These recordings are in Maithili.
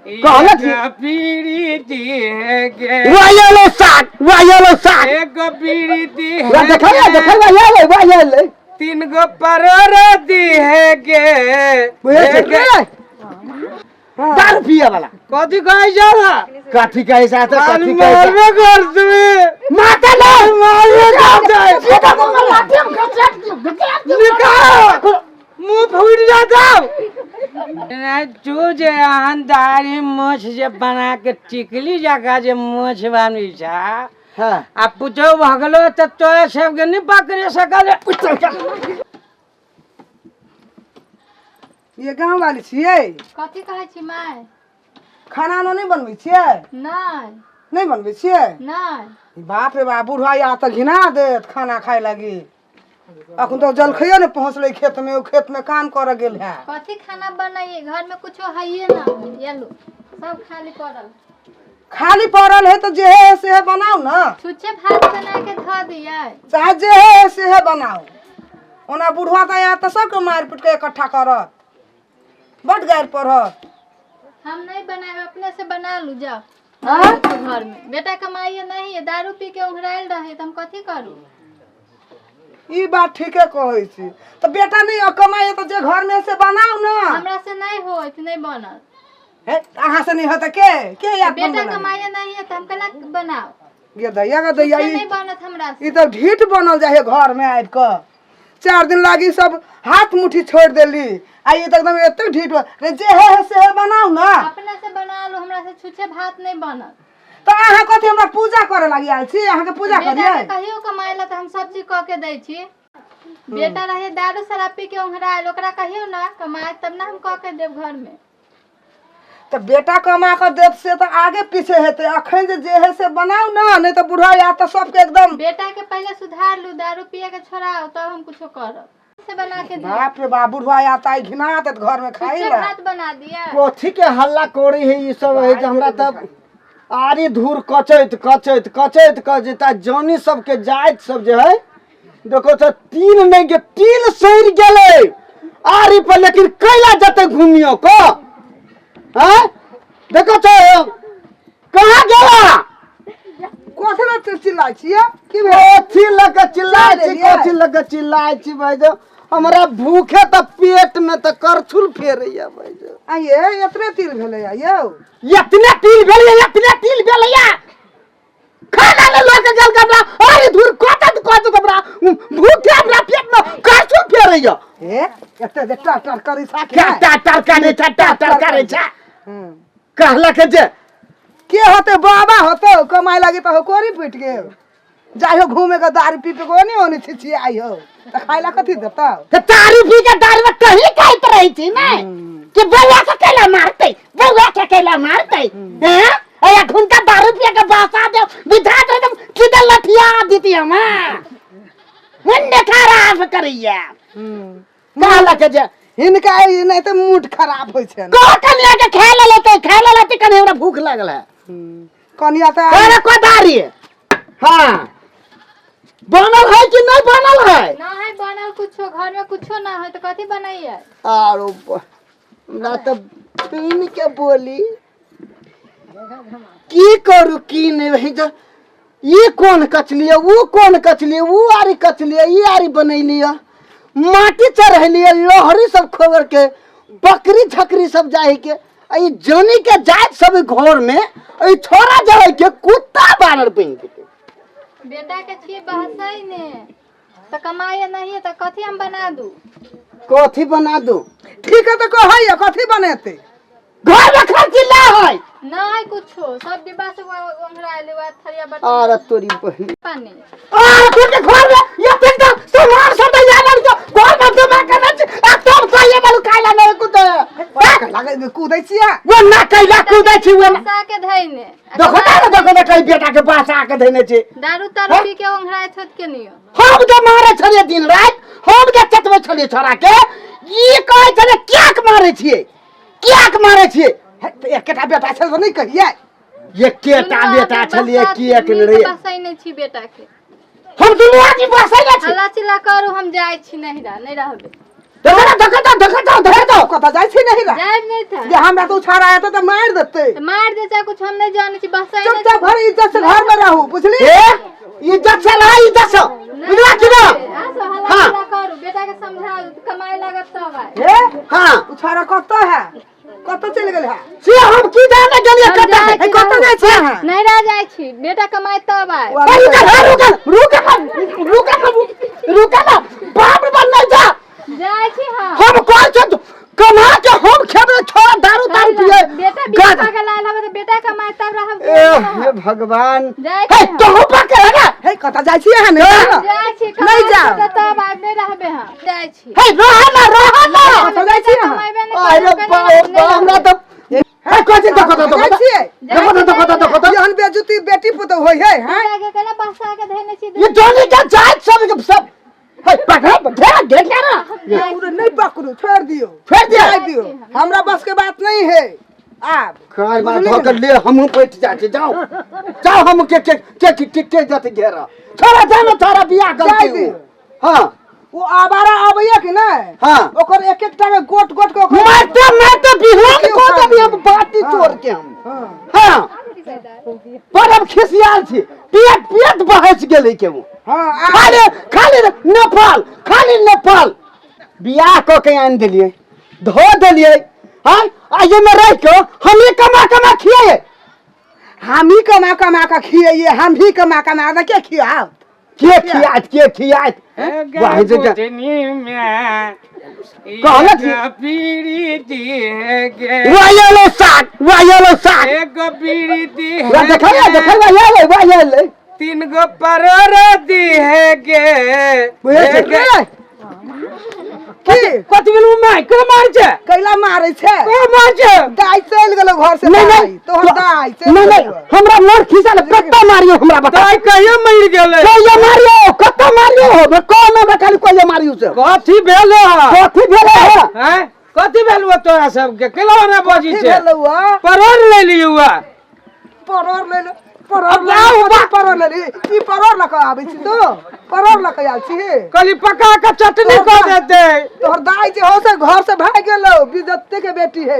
कहलक जे- एगो बीड़ी दिए गे। वह एलो साग, वह एलो साग। एगो बीड़ी दी वह देखल ना, देखल ना, एलै, वह एलै। तीन गो परोर दी है गे। बुझै छी? गे। दारू पिए वाला। कथी कहै छौ रे? कथी कहै छै तऽ कथी कहै छै? मारबे करतै। माता ना मारबे करतै। निकाल, मुंह फूटि जातौ। तू जे अहन दाढ़ी मोछ जे बना के टिकली जकाँ जे मोछ बानी छा आ पुतहु भगलो तऽ तोरा सबके नहि पकड़े सकल। ये गाँव वाली छियै? कथी कहै छी माय? खाना उना नहि बनबै छियै? नहि। नहि बनबै छियै? नहि। बाप रे बाप, बुढ़वा या तऽ घिना देत खाना खाय लागी। अखन तऽ जलखैयो नहि पहुँचलै खेतमे, ओ खेतमे काम करऽ गेल है। कथी खाना बनाइए? घरमे कुछो हइए ना। ये लो, सब खाली पड़ल। खाली पड़ल है तऽ जे है से है बनाउ ने। छुच्छे भात बना के धऽ दियै। चाहे जे है से है बनाउ। ओना बुढ़वा तऽ आयत तऽ सबके मारि पीट के इकट्ठा करत, बड गारि पढ़त। हम नहीं बनाएब, अपने से बना लू जाओ। आँय? घर में बेटा कमाइए नहीं है, दारू पी के उंघरायल रहे तऽ हम कथी करू? ई बात ठीके कहै छी। तऽ बेटा नहि कमाइए तऽ जे घरमे से बनाउ ने। हमरा से नहीं होत, नहीं बनल। हे, अहाँ से नहीं होत के के याद? बेटा कमाइए नहीं है तऽ हम केना बनाउ? गे दैया, गे दैया। से ई नहीं बनत हमरा से। ई तऽ ढीठ बनल जाइ है। घर में आबि कऽ 4 दिन लागी सब हाथ मुट्ठी छोड़ि देली आ ई तऽ एकदम एते ढीठ रे। जे है है से है बनाउ ने। अपने से बना लू, हमरा से छुच्छे भात नहीं बनत। तऽ अहाँ कथी हमरा पूजा करे लागी आयल छी? अहाँके पूजा बेटा करियै? के कहियो कमाए ला तऽ हम सब चीज कऽ के दै छी। बेटा रहे दारू शराब पी के उंघरायल, ओकरा कहियो ना कमाए तब ना हम कऽ के देब घर में। तऽ बेटा कमा कऽ देत से तऽ आगे पीछे हेतै। अखन जे जे है से बनाउ ने, नहि तऽ बुढ़ा या तऽ सबके एकदम। बेटा के पहले सुधार लू, दारू पिए के छोड़ाओ, तब हम कुछो करब। से बना के दियौ। बाप रे बाप, बुढ़वा या तऽ आइ घिना देत घर में खाइ छुच्छे ला। भात बना दिया। कथी के हल्ला करै है ई सब है जे हमरा तऽ आरी धूर कचैत कचैत कचैत कचैत आ जनी सबके जाइत सब जे है, देखो तऽ तिल नहि गे, तिल सड़ि गेलै आरी पर, लेकिन कैला जेतै घुमियो क? आँय, देखो तऽ कहाँ गेला? कथी लए चिल्लाइ छियै? की भेल? कथी लऽ कऽ चिल्लाइ चाय छी? लेलियै? कथी लऽ कऽ चिल्लाइ छी भाइ? जो हमरा भूखे तऽ पेट में तऽ करछुल फेरैया भाइ जो। आइये एतने तिल भेलै यौ? एतने तिल भेलैया, एतने तिल भेलैया। खाना ले लऽ के गेल हमरा अरे धूर कतत कतत हमरा भूखे हमरा पेट में करछुल फेरैया। हे, एते जे टर टर करै छा? क्या टा टर करै छै, टा टर करै छै? कहलक जे के होते? बाबा होतो कमाए लागी तऽ कोरी फुटि गेल, जाइ हो घूमे के, दारू पी पी के ओनी ओनी छिछि आई हो तऽ खाइ ला कथी देतौ? तऽ तारी पी के दारू में कहीं कहैत रहै छी ने कि बौआ के कैला मारतै, बौआ के कैला मारतै हैं? अया घुनका दारू पिए के बासा दे बुझा दे एकदम सीधा लठिया दीती हम। मुन्ने खराब करैया। कहलक जे हिनका ई नहि तऽ मूड खराब होइ छनि। कह कनिया के खा ले लेतै, खा ले लेतै। कनि हमरा भूख लागल है। कनिया तऽ अरे कोदारी, हाँ, बनल है कि नहीं बनल है? ना है बनल कुछो, घर में कुछो ना है तो कथी बनाइए? आरो हमरा तऽ पीन के बोली की करू की नहीं रही। तऽ ई कोन कचलियै, ऊ कोन कचलियै, ऊ आरी कचलियै, ई आरी बनैलियै, माटी चढ़ेलियै, लोहरी सब खोगर के, बकरी झकरी सब जाय के, आ ई जनी के जात सब घर में ई छोरा जड़ै के कुत्ता बानर बनि गेलै। बेटा के छियै बहसै ने तऽ कमाइए नहीं है तऽ कथी हम बना दू? कथी बना दू? ठीक है, तऽ कहैया कथी बनेतै? घर में खर्ची ला है? ना है कुछो, सब डिब्बा से ओंघरायल है, थरिया बर्तन। आर तोरी बहिन। पानी। आ तोर के घर में ये तीन तो सामान सब तैयार है, घर में जमा करना छै आ तब खाइए बालू खाइला नहीं कुछ। लागे कूदै छियै। वो ना कैला कूदै छी वो ना। बसा के धैने आ। देखो ना, देखो ना, कई बेटा के बासा के धैने छै। दारू तारू पी के ओंघराय छोट के नियो। हम जे मारे छलियै दिन राति, हम जे चटबै छलियै छोरा के, ई कहै छलै कियाक मारे छियै, कियाक मारे छियै? हे, तऽ एकेटा बेटा छै तऽ नहि कहियै? एकेटा दुनू बेटा आदमी छलियै, बसा- किएक नहि नीक रहियै? बसै नहि छी बेटा के। हम दुनू आदमी बसै नहि छी। हल्ला चिल्ला करू, हम जाइ छी नहिरा, नहि रहबै। देखा देखा देखा देखा देखा। कतऽ जाइ छी नहीं रा? जायब नहीं था। जे हमरा तो छाड़ा आया तो मार देते। तो मार दे चाहे कुछ, हम नहीं जाने छी, बस चुपचाप घर इज्जत से घर में रहू, बुझली? ए इज्जत से रह, इज्जत से, बुझला कि ना? हाँ हल्ला करू, बेटा के समझाओ, कमाई लागत तब आए। हे हाँ उ छाड़ा कतऽ है, कतऽ चलि गेल है? से हम की जाने गेलिए हम कतऽ? जाइ हे छी, कतऽ जाइ छी अहाँ? नहीं रह जाइ छी, बेटा कमाई तब आए। रुक रुक रुक रुक रुक ना, बाप रे बाप, नहीं जा। जाइ छी हम। हम कहै छी कमा के हम खेबै, छोड़ा दारू दारू पिए। बेटा बियाह के लायल हबे तो बेटा कमाई तब रहब। ए हे भगवान, जाइ हे छी हम। तोहू पकड़ है ना? हे कतऽ जाइ छी अहाँ? नहीं जाउ। जाइ छी, नहीं कमाई जाउ। तब आए, नहीं रहबे हम। जाइ छी। हे रह ना, रह ना। कतऽ जाइ छी अहाँ? कमाइबे नहीं अरे करबै, बाप नहीं रे, हमरा रहबै। तो हे कहै छी देखो देखो जाइ छियै? देखो देखो देखो देखो। एहन बेजुती बेटी पुतोह होइ है? हैं? बेटा के केना बसा के धेने छी? ये जोनी के जात सब के सब हे पकड़ घेरा घेर ना। पूरे नहीं पकड़ू, छोड़ दियो, छोड़ दियो। जाय दियो, हमरा बस के बात नहीं है आब। खाय मार धो कर ले, हमहू बैठ जाते, जाओ जाओ, हम के के के के के जाते घेरा, छोड़ा जानो तारा बियाह जाय कर दियो। हां वो आवारा आबैया कि नहीं? हां ओकर एक एक टा के गोट गोट के ओकर मारते मारते बिहान को देबी हम, बाती तोड़ के हम। हां हां पर हम खिसियाल छी, पेट पेट बहस गेलै के वो। हां खाली खाली नेपाल, खाली नेपाल। बियाह कऽ के आनि देलियै, धो देलियै, हाँ आ एहिमे रहि कऽ हमही कमा कमा खियाए। हम ही कमा कमा के खियाइए, हम ही कमा कमा के के खियाओ? के खियात, के खियात? वाह जे के- कहलक जे- पीड़ी वाह एलो साग, वाह एलो साग, एगो बीड़ी दी वाह देखल देखल, वाह एलै, वाह एलै। तीन गो परोर दी है गे। बुझै छी? की कथी भेल माय? के मार छै? कैला मारै छै? के मार छै? दाइ चलि गेलौ घर से। नहीं, दाइ, नहीं। तोहर दाइ चलि नहीं नहीं गेलौ। हमरा मोर खिसल, कत्ता मारियो हमरा बता। दाइ कहियो मरि गेलै? कहियो मारियो, कत्ता मारियो हो कौन? हमरा खाली कहियो मारियो से। कथी भेल? कथी भेलै हे? हैं, कथी भेल हुआ तोरा सबके? केला ने बजी की छै? भेलौ आ? परोर ले लियौ हुआ। परोर ले ले, परोर अब ले जाउ ले, बा। परोर ले ले। की परोर लऽ कऽ आबै छी तू? परोर लऽ कऽ आयल छी? कहली पका के चटनी कऽ देते। तोहर दाइ जे हो से घर से भागि गेलौ, बिजत्ते के बेटी है,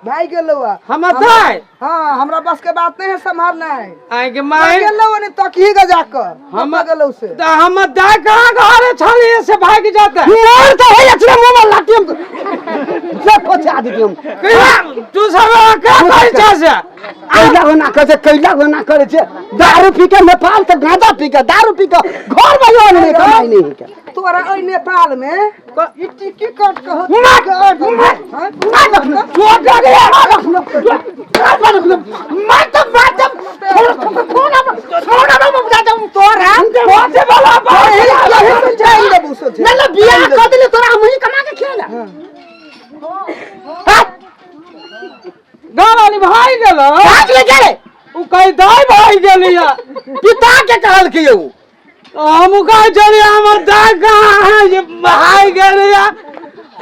भागि गेलौ आ। हमर दाइ? हाँ, हमरा बस के बात नहीं है संभालनाइ। आइ के माय गेलौ ने तकही के जाकऽ हम कतऽ गेलौ से? तऽ हमर दाइ कहाँ घरे छलियै से भागि जेतै? मोर तो होय छै मुंह में लाठी हम से पहुंचा देती हम। कैला तू सब का करै छै से? कैला होना करे छै, कैला होना करे छै, दारू पी के नेपाल से गांजा पी के दारू पी के घर में यो नहीं कमाई नहीं है के। तोरा ओहि नेपाल में ई टिकी कट के हो। मार मार मार, चोट लग गया, मार तो मार तो छोड़ छोड़ छोड़ ना तोरा कथी वाला बात? यही जाइन देबू सोचे। नहीं नहीं, बियाह कर देले तोरा, हम ही कमा के खियाला। गाँव वाली भागि गेलो? भाग ले गेले। उ कही दाइ भागि गेलियै। पिता के कहल के यौ। हम कहै छलियै हमर दाइ कहाँ है जे भागि गेलियै,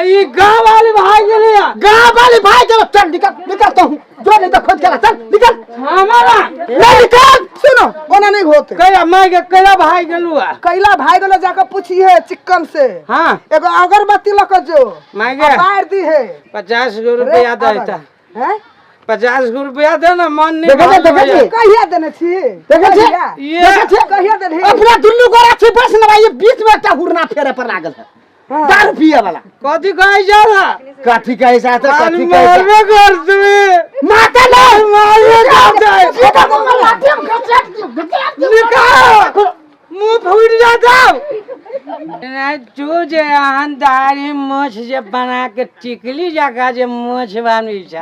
ई गाँव वाली भागि गेलियै। गाँव वाली भाग गेलो, चल निकल निकल तो हूँ जो नहीं तो खोज के ला, चल निकल। हमारा नहीं निकल। सुनो, ओना नहीं होते। कैला माय के कैला भागि गेलु? कैला भागि गेलौ जाकऽ पूछिहे चिक्कन से। हाँ एगो अगरबत्ती लऽ कऽ जो माय आ गे बारि दिहे। 50 गो रुपया दे, हैं? 50 गो रुपया दे ना, मन नहीं देखै छी, भरल देखै होइए। छी। कहिया देने छी? देखै छी? कहिया? ये देखै छी? कहिया देलही? अपना दुनू गोरा छी बस न भाई, बीच में एकटा हुरना फेरे पर लागल है। हाँ। दारू पिए वाला। कथी कहै छौ रे? कथी कहै छै तऽ कथी कहै छै? मारबे करतै। माता ले मारबे करतै। सीधा मुंह में लाठी हम घसेट दियौ, घसेट दियौ। निकाल, मुंह फूटि जातौ। तू जे अहन दाढ़ी मोछ जे बना के टिकली जकाँ जे मोछ बनी छ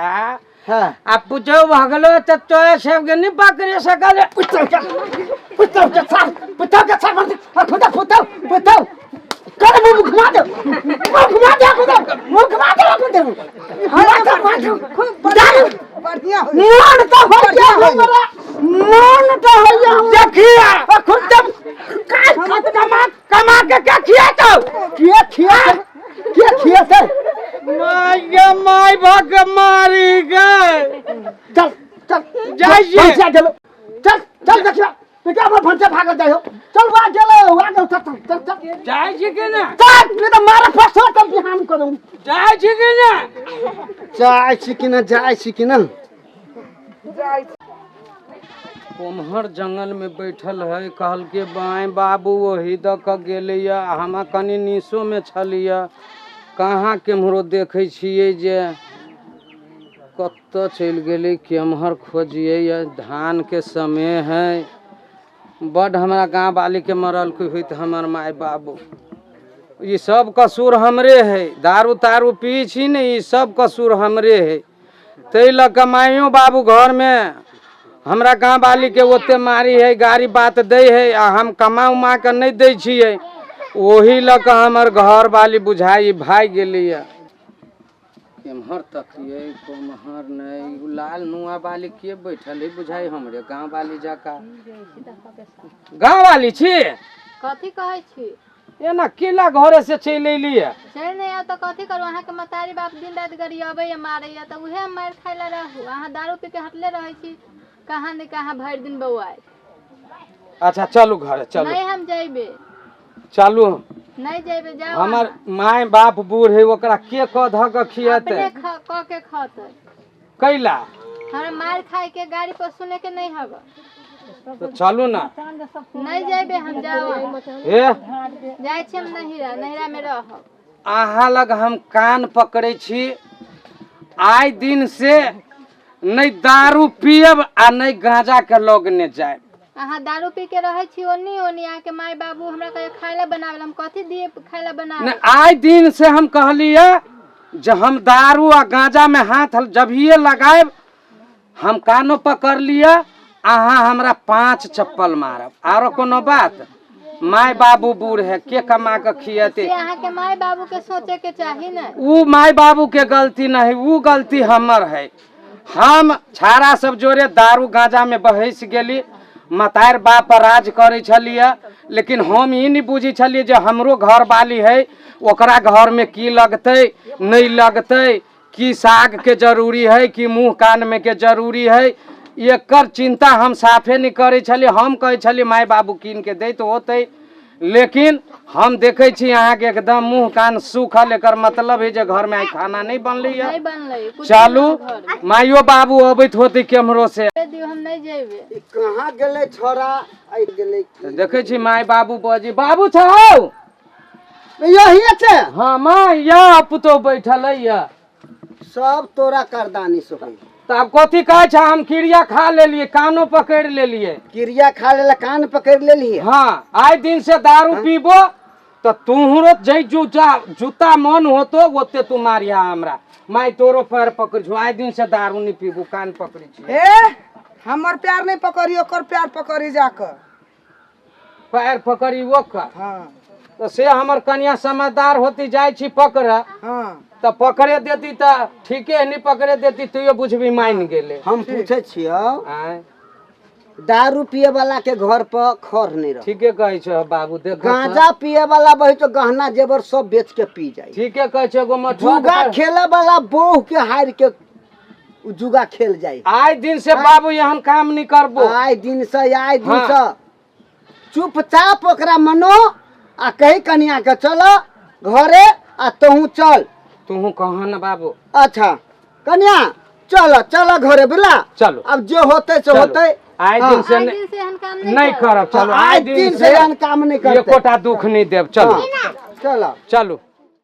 हाँ आ पुतहु भगलो तऽ तोरा सबके नहि पकड़े सकल। पुतौ के, पुतौ के साथ, पुतौ के साथ, पुतौ पुतौ पुतौ कर, मुंह घुमा दे, मुंह घुमा दे खुद, मुंह घुमा दे खुद, घुमा दे, घुमा दे। खूब बढ़िया बढ़िया होइ। मन तो हो गया हमरा, मन तो हो गया हमरा। देखिया खुद तब काय कमा कमा के क्या खियातौ? के खिया, के खिया से? माय गे my, भग मारी गे। चल चल जाइ छी। पैसा गेलो, चल चल देखिया। बेटा हमर भंसा भागल जाइ हो। चल वा गेलै, वा गेल, चल चल चल चल। जाइ छी कि ना? चल, नहीं तो मारा फसो तब बिहान करूं। जाइ छी कि ना? जाइ छी कि ना, जाइ छी कि ना? जाइ। कोम्हर जंगल में बैठल है, कहलके बाएं बाबू ओही दऽ कऽ गेलैया, हमरा कनि निशो में छलिया, कहाँ केम्हरो देखै छियै जे कतऽ चलि गेलै, केम्हर खोजियै। धान के समय है, बड हमरा गाँव वाली के मरल कोई होइत हमर माय बाबू। ई सब कसूर हमरे है, दारू तारू पी छी ने, ई सब कसूर हमरे है। ताहि लऽ कऽ माइयो बाबू घर में हमरा गाँव वाली के ओते मारी है, गाड़ी बात दै है, आ हम कमा उमा के नहि दै छियै, ओही लऽ कऽ हमर घर वाली बुझाइ भागि गेलैया। केम्हर तकियै कोम्हर नहि, उ लाल नुआ वाली के बैठल है, बुझाइ हमरे गाँव वाली जकाँ। गाँव वाली छी? कथी कहै छी? एना केला घरे से चलि अयलियै? चलि नहि आउ तऽ कथी करू? अहाँके महतारी बाप दिन राति गरियबैया मारैया, तऽ उहे मारि खाय लए रहू। अहाँ दारू पी के हटले रहै छी, कहाँ ने कहाँ भरि दिन बौआइ। अच्छा चलू घरे चलू। नहीं हम जइबे। चलू। नहीं जइबे, जाओ। हमर माय बाप बूढ़ है, ओकरा के कऽ धऽ कऽ खियेतै? अपने कऽ के खतै। कैला? हमरा मार खाय के गाड़ी पर सुने के नहीं हब। तो चलू ना। नहीं जइबे हम, जाओ। हे जाइ छी हम नहिरा, नहिरा में रहब। अहाँ लग हम कान पकड़ै छी, आइ दिन से नहि दारू पियब आ नहि गांजा के लग ने जायब। अहाँ दारू पी के रहै छी ओनी ओनी, अहाँके माय बाबू हमरा कहियो खाय ला बनावे ला, हम कथी दिए खाय ला बनावे? नहि, आइ दिन से हम कहलियै जे हम दारू आ गांजा में हाथ जभिये लगायब, हम कानो पकड़ लिअ, अहाँ हमरा 5 चप्पल मारब। आरो कोनो बात? माय बाबू बूढ़ है, के कमा के खियेतै? से अहाँके माय बाबू के सोचे के चाही ने। उ माय बाबू के गलती नहीं, उ गलती हमर है। हम छाड़ा सब जोरे दारू गांजा में बहस गेली, मतार बाप पर राज करै छलियै, लेकिन हम ई नहीं बुझै छलियै जे हमरो घर वाली है, ओकरा घर में की लगतै नहीं लगतै, की साग के जरूरी है कि मुँह कान में के जरूरी है, एकर चिंता हम साफे नहीं करै छलियै। हम कहै छलियै माय बाबू कीन के दैत होतै, लेकिन हम देखै छी अहाँके एकदम मुँह कान सूखल, एकर मतलब है जे घर में आइ खाना नहीं बनलै। नहीं बनलै कुछ। चलू, माइयो बाबू अबैत होतै केम्हरो से। दियौ, हम नहीं जइबे। ई कहाँ गेलै छोरा, आइ गेलै की? देखै छी माय बाबू बजी बाबू छौ? यही छै। हाँ माँ, या पुतोह बैठल है या। सब तोरा करदानी से होई। तऽ आब कथी कहै छै? हम क्रिया खा लेलियै, कानो पकड़ि लेलियै। क्रिया खा लेला, कान पकड़ि लेलियै? हाँ, आइ दिन से दारू पीबो तऽ तुहरो जै जूता जूता मन होतो ओते तू मारिया हमरा। माय तोरो पैर पकड़ छौ, आइ दिन से दारू नहीं पीबो, कान पकड़ै छी। ए हमर प्यार नहीं पकड़ी, ओकर प्यार पकड़ी जाकर। पैर पकड़ी ओकर? हाँ। तऽ से हमर कनिया समझदार होती, जाइ छी पकड़। हाँ। तऽ पकड़े देती तऽ ठीके, नहीं पकड़े देती तैयो बुझबी मानि गेलै। हम पूछै छियौ, आँय? दारू पिए वाला के घर पर खर नहीं रह। ठीके कहै छौ बाबू, देख। गांजा पिए वाला बही तो गहना जेवर सब बेच के पी जाए। ठीके कहै छौ, एगो मठुआ जुगा खेले वाला बहू के हार के उ जुगा खेल जाए। आइ दिन से बाबू एहन काम नहीं करबो। आइ दिन से, आइ दिन हाँ। से चुपचाप ओकरा मनो आ कही कनिया के चलो घरे, आ तोहू चल। तूहू कह न बाबू। अच्छा कनिया चलो चलो घरे, बुझला? चलो। अब जे होते से चलो। होते। आइ दिन से आइ दिन से एहन काम नहीं नहीं करब। करब। चलो, आइ दिन से एहन काम नहीं करते, एकोटा दुख नहीं देब। चलो। चलो। चलो।